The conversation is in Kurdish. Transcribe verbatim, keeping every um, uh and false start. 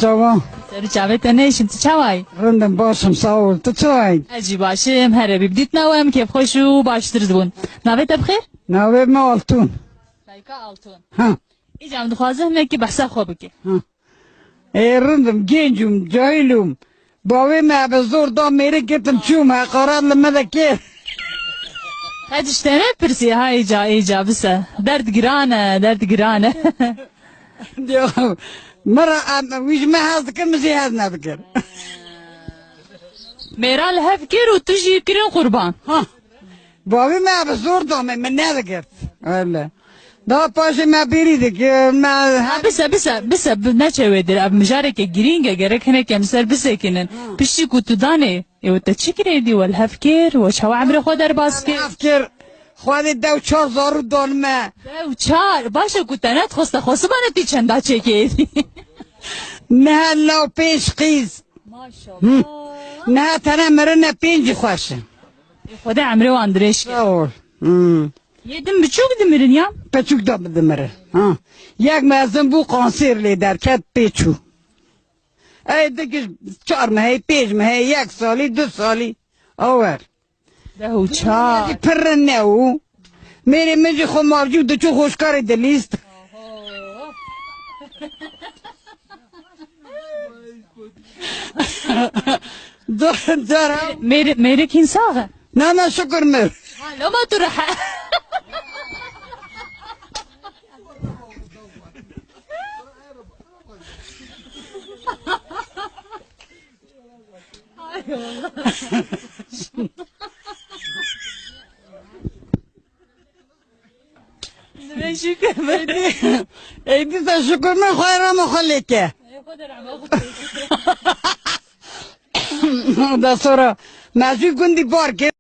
Çawa? Serî çavê te neyşim, tu çawayî? Rindim, başim, sağ ol. Tu çawayî? Ez jî başim, here bî bidîtna we em kêfxweş û baştir dibûn. Navê te bi xêr? Navê me Altun. Sayka Altun. Ha. Îca em dixwazin hinekî behsa xwe bike. Ha. Ê, rindim, genc im, cahil im. Bavê me bi zor da mêrik girtim çûm, heqaret li me de kir. Te tiştene pirsî, ha, îca, îca, bise. Derd giran e, derd giran e. Diyor, mira, em, wî ji me hez dikir, min jî hez nedikir. Mêra li hev kir û tu jî kirin qurban. Ha. Bavê me bi zor da me, min nedigirt. Öyle. Daha paşê me bêrî dikir, me Ha, bise, bise, bise, bi-, neçe wê dir. Ev mijareke girîng e, gerek hinek em ser bisekinin. Ha. Piştî ku tu danê, ê, te çi kirê dî, we li hev kir, we çawa emrê xwe derbas kir? Hev kir, Xwedê dew çar zarû dan me. Dew çar? Baş e ku te nedixwest, te xwe sibane tî çenda çêkê êdî. Niha law pênc qîz. Maşallah. Hı. Niha tene mirine pêncî xweş e. Ê, Xwedê emrê wan dirêj ke. Sağ ol. Hı. Yê din biçûk dimirin ya? Piçûk da dimirin. Ha. Yek mezin bû, kanser lê derket, pê çû. Ey dikiş çar mehê, pênc mehê, yek salî, du salî. Awer. Deh û çar. Pir ne û. Mêrê min jî xwe marcû diçû xweşkarê dilîst. Car, car ha. Mêr-, mêrik hîn sax e? Na, na, şukur mir. Ha, loma tu rehe. Ay Allah. Divê şükür. Ey dîsa şukur min xwe rama xwe lêke. Ey xwe de rama xwe lêke. Da sonra mezû gundî bar kir.